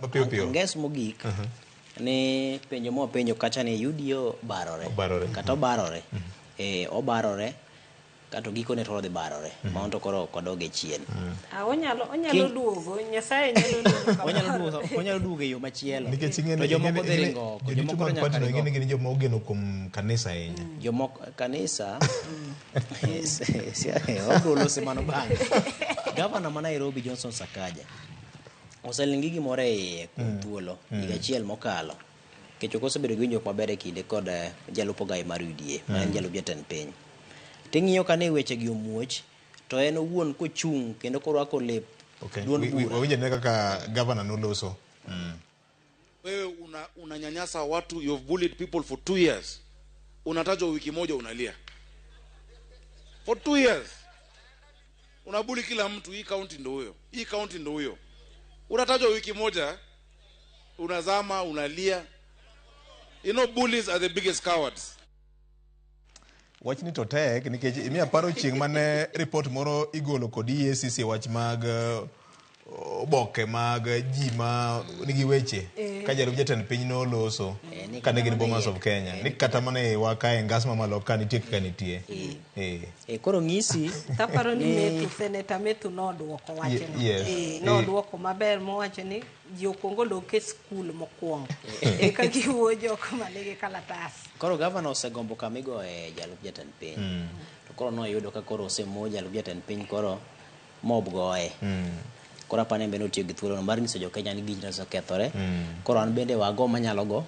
Mapiyo piyo. Anges mogik ni penjo mwapenjo kacha ni UDA obarore. Obarore. Kata obarore. Eh, obarore kato gikone to odhi barore. Mano to koro ok wadog e chien. Ah, onyalo duogo, Nyasaye nyalo duogo. Onyalo duogo e yo machielo. Nikech ing'e To ni jomoko dhi ringo oko. jodito Jomoko mag nyaka party no ring ing'e ni oko. gin joma ogeno kuom kanisa ahinya. Jomoko kanisa wabiro lose mano bang'e. Gavana ma Nairobi Johnson Sakaja oseling' gi gimoro e iye kuom thuolo higa achiel mokalo. Nikech ok osebedo gi winjruok maber e kinde kod jalup ogaye mar UDA ma en jalup jatend piny. Ting'iyo ka ne weche gi omuoch to en owuon kochung' kendo korwako lep duond bura. Wawinjo ane kaka gavana noloso. Wewe unanyanyasa watu, you've bullied people for 2 years. Unatajwa wiki moja unalia. For 2 years. Unabully kila mtu, hii county ndo huyo. Hii county ndo huyo. Unatajwa wiki moja, unazama, unalia. You know, bullies are the biggest cowards. Wachni to tek nikech imiya paro chieng' mane report moro igolo kod EACC wach mag oboke mag ji ma nigi weche ka jalup jatend piny noloso Ni kane kata gin mana Bomas iye. of Kenya ni kata mana e iwa kae ngas mamalo ka nitie kaka nitie. Koro ng'isi Taparo ni Methu, Senator Methu nodwoko wachno. Nodwoko maber mowacho ni ji okwongo odok e skul mokwongo. Eka giwuo jok manigi kalatas. Koro gavana osegombo kama igoye jalup jatend piny. To koro noyudo ka koro osemo jalup jatend piny koro mob goye. Koro apani en bende otiyo gi thuolono mar nyiso jo Kenya ni gijno osekethore. Koro an bende wago manyalo go.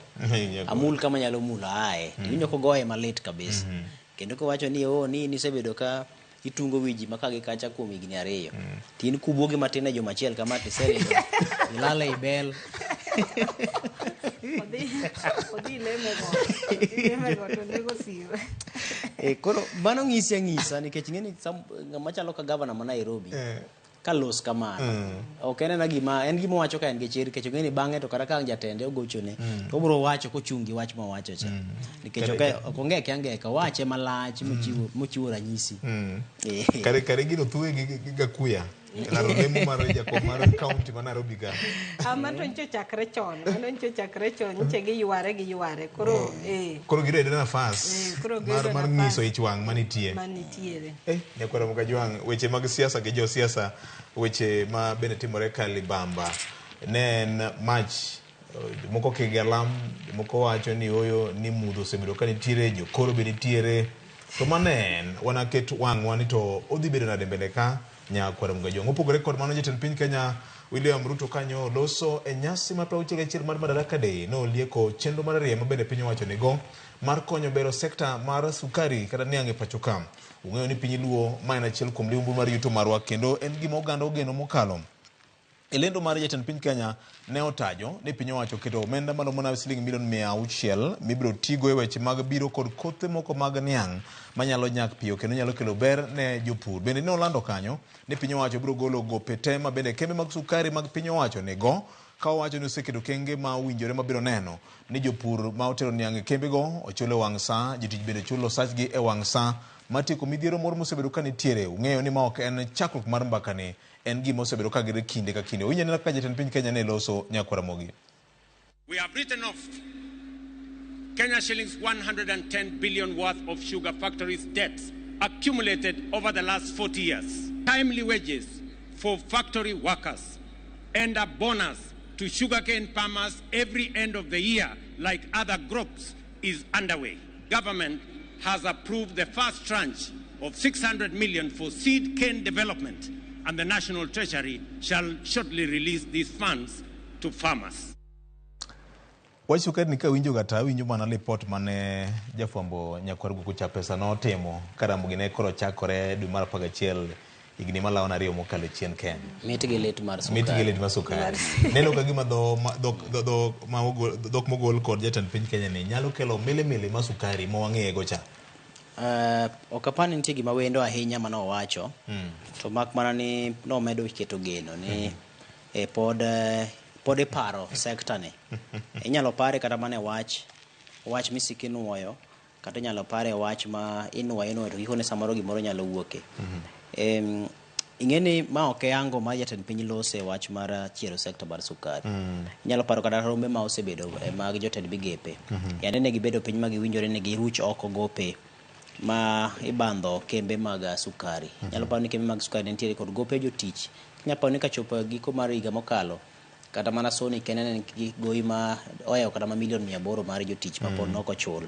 Amul kama nyalo mulo ae. Iwinjo kogoye malit kabisa. Kendo kowacho ni oh ni nisebedo ka itungo wi ji maka gi kacha kuom higni 2. To in kubuogi matin e juma achiel kama tiseringo. Ilal ei bel. Odhi leme go. Odhi leme go to nego siro. Koro mano ng'isi ang'isa nikech ing'e ni ng'ama chalo ka gavana ma Nairobi ka los kamano. Ok en ena gima, en gima owacho ka en gi chir nikech ong'e ni bang'e to kata ka ang' jatende ogochone to obiro wacho kochung' gi wach mowacho cha. Nikech ok ongeke angeka, owache malach mochiwo ranyisi. Kare gino thuwe gi gakuya. Laro lemo mar jakom mar county ma Nairobi ka. Mano nyocha chakre chon, mano nyocha chakre chon, nyocha giyware, giyware. Koro, Koro giyudo nafas Koro giyudo mar nafas. nyiso ich wang' manitie. Manitiere. Nyakwara Mukajwang', weche mag siasa gi josiasa, weche ma bende timore ka libamba. Ne en mach, jomoko kigalam, jomoko wacho ni oyo ni mudho osebedo ka nitiere, jokoro be nitiere. To mano en, wanaket wang'wa ni to odhi bedo nade mbele ka Nyakwara Mukajwang'. Mopogore kod mano, jatend piny Kenya William Ruto kanyo loso e nyasi mar 61 mar Madaraka Day nolieko chenro mar ariyo ma bende piny owacho nigo mar konyo bero sekta mar sukari kata niang' e pacho ka. Ung'eyo ni piny Luo ma en achiel kuom liumbu mar yuto marwa kendo en gima oganda ogeno mokalo. E lendo mar jatend piny Kenya ne otajo ni piny owacho oketo omenda maromo na siling milion mia auchiel mibiro tigo e weche mag biro kod kothe moko mag niang' manyalo nyak piyo kendo nyalo kelo ber ne jopur. Bende ne olando kanyo ni piny owacho biro golo gope te ma bende kembe mag sukari mag piny owacho nigo ka owacho ni oseketo kenge ma owinjore mabiro neno ni jopur ma otero niang' e kembego ochulo e wang' sa, jotich bende chulo osachgi e wang' sa matieko midhiero moro mosebedo ka nitiere. Ung'eyo ni ma ok en chakruok mar mbakani, en gima osebedo ka gere kinde ka kinde. Winjo anena kaka jatend piny Kenya ne loso Nyakwar Ramogi. We have written off Kenya shillings 110 billion worth of sugar factories debts accumulated over the last 40 years. Timely wages for factory workers and a bonus to sugarcane farmers every end of the year like other groups is underway. Government has approved the first tranche of 600 million for seed cane development, and the National Treasury shall shortly release these funds to farmers. Wach sukari ni kawinjo ga to awinjo mana lipot mane jafwambo Nyakwar Guku cha pesa notimo ka Ramogi ne koro chakore dwe mar apar gachiel higni malawo ariyo mokalo chien Kenya. Mit gi lit mar sukari. Mit gi lit mar sukari. Neno ka gima dhok mogol kod jatend piny Kenya ni nyalo kelo milimili mar sukari ma wang'eye go cha. Ok apar ni nitie gima wendo ahinya mane owacho. To mak mana ni nomedo keto geno ni pod iparo sekta ni. Inyalo pare kata mana e wach misiko inuoyo, kata inyalo pare e wach ma inuoyo inuoyo to gikone samoro gimoro nyalo wuoke. Ing'e ni ma ok e ango ma jatend piny lose wach mar chiero sekta mar sukari. Inyalo paro kata rombe ma osebedo mag jotend migepe. Yande ne gibedo piny ma giwinjore ni giruch oko gope ma ibandho kembe mag sukari. Inyalo paro ni kembe mag sukari ne nitiere kod gope jotich. Inyalo paro ni kachopo giko mar higa mokalo, kata mana Sony kende ne nigi gowi ma ohewo kata ma milion 800 mar jotich ma pod nok ochul.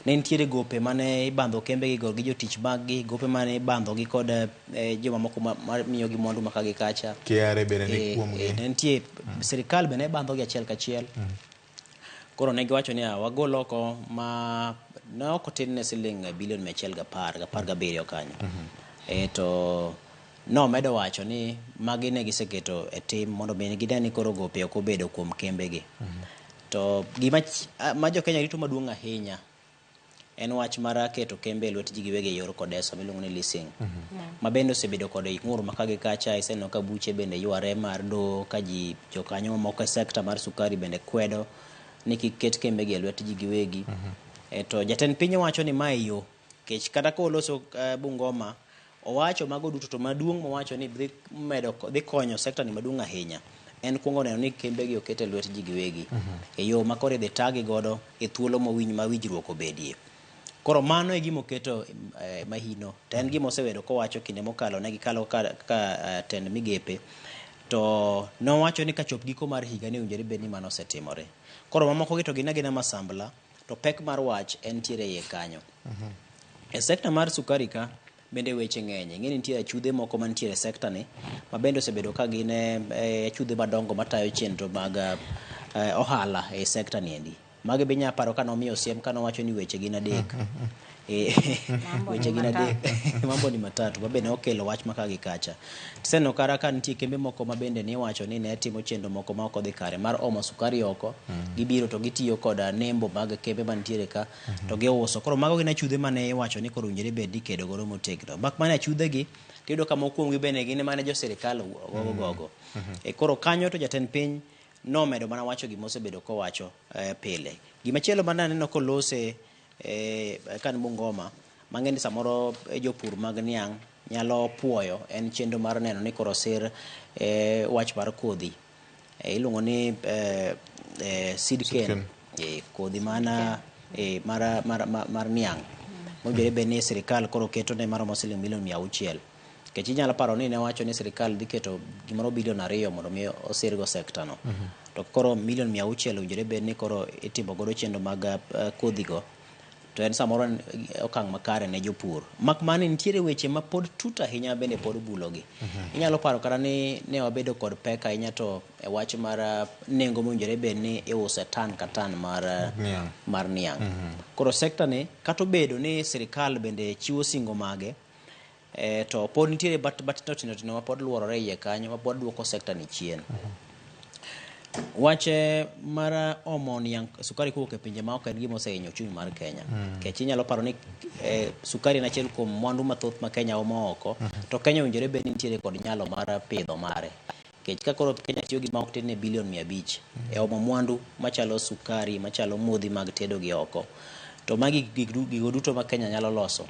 Ne nitiere gope mane ibandho kembe gi gi jotich mag gi, gope mane ibandho gi kod joma moko ma miyo gi mwandu ma ka gi kacha. KRA bende ni kuom gi. Ne nitie sirikal be ne bandho gi achiel kachiel. Koro ne giwacho niya, wagol oko ma ne ok otin ne siling bilion 117 kanyo. To nomedo wacho ni magi ne giseketo e tim mondo mi gine ni koro gope ok obedo kuom kembegi. To gima ma jo Kenya rito maduong' ahinya en wach mar keto kembe e lwet ji giwegi e yor kodesa miluongo ni leasing. Ma bende osebedo kod ng'ur ma ka gi kacha. Iseneno ka buche bende yware mar doho ka ji jokanyo mamoko e sekta mar sukari bende kwedo ni kik ket kembegi e lwet ji giwegi. To jatend piny wacho ni mae yo kech kata koloso Bungoma owacho mago duto, to maduong' mowacho ni dhi medo dhi konyo sekta ni maduong' ahinya en kuongo neno ni kembegi oket e lwet ji giwegi e yo ma koro idhi tagi godo e thuolo mowinj ma winjruok obedie. Koro mano e gima oketo mahino, to en gima osebedo kowacho kinde mokalo ne gikalo ka tend migepe, to nowacho ni kachop giko mar higa ni owinjore bed ni mano osetimore. Koro mamoko gi to gin agina masambla, to pek mar wach en tiere iye kanyo. E sekta mar sukari ka bende weche ng'eny. Ing'e ni nitie achudhe moko mantiere e sekta ni ma bende osebedo ka gin achudhe madongo matayo chenro mag ohala e sekta ni endi. Magi be inya paro ka nomiyo siem ka nowacho ni weche gin adek. Weche gin adek. Mambo ni matatu ma be ne okelo wach ma ka gi kacha. Tiseneno kara ka nitie kembe moko ma bende niwacho ni ne timo chenro moko ma ok odhi kare mar omo sukari oko. Gibiro to gitiyo koda nembo mag kembe mantiere ka to giuso. Koro mago gin achudhe mane iwacho ni koro owinjore bed ni ikedo godo motegno. Mak mana achudhe gi tiyudo ka moko kuomgi bende gin mana jo sirikal gogo gogo. Koro kanyo to jatend piny nomedo mana wacho gima osebedo kowacho pile. Gimachielo mane aneno kolose kan Bungoma mang'e ni samoro jopur mag niang' nyalo puoyo en chenro mar neno ni koro osir wach mar kodhi. Iluongo ni seed cane. Kodhi mana mar niang'. Mowinjore bed ni sirikal koro keto ne maromo siling milion 600. Nikech inyalo paro ni ne wacho ni sirikal dhi keto gimoro bilion 2 mondo mi osirgo sekta no. To koro milion 600 owinjore bed ni koro itimo godo chenro mag kodhigo. To en samoro okang' makare ne jopur. Mak mana ni nitiere weche ma pod tut ahinya bende pod bulogi. Inyalo paro kata ni ne wabedo kod pek ahinya to e wach mar nengo mowinjore bed ni iuse tan ka tan mar niang'. Koro sekta ni kata obedo ni sirikal bende chiwo singo mage, to pod nitiere bat tindo tindo ma pod luorore iye kanyo ma pod duoko sekta ni chien. Wach mar omo niang' sukari kowuok e pinje ma oko en gima osehinyo uchumi mar Kenya. Nikech inyalo paro ni sukari en achiel kuom mwandu mathoth ma Kenya omo oko, to Kenya owinjore bed ni nitiere kod nyalo mar pidho mare. Nikech ka koro Kenya tiyo gi ma ok tin ne bilion 500 e omo mwandu machalo sukari, machalo modhi mag tedo gi oko. To magi gigo duto ma Kenya nyalo loso.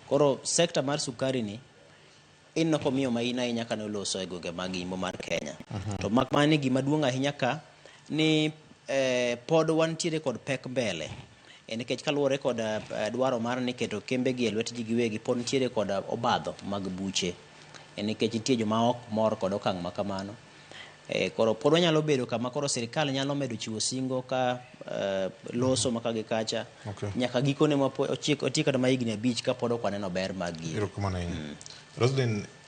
Koro sekta mar sukari ni ineno komiyo maina ahinya kane oloso e gwenge mag imbo mar Kenya. To mak mana ni gima duong' ahinya ka ni pod wantiere kod pek mbele. Nikech kaluwore kod dwaro mar ni keto kembe gi e lwet ji giwegi, pod nitiere kod obadho mag buche. Nikech nitie joma ok mor kod okang' ma kamano. Koro pod wanyalo bedo kama koro sirikal nyalo medo chiwo singo ka loso ma ka gi kacha. Nyaka gikone ma otiek kata ma higni 5 ka pod ok waneno ber mag gigi. Erokamano ahinya. Roslyn,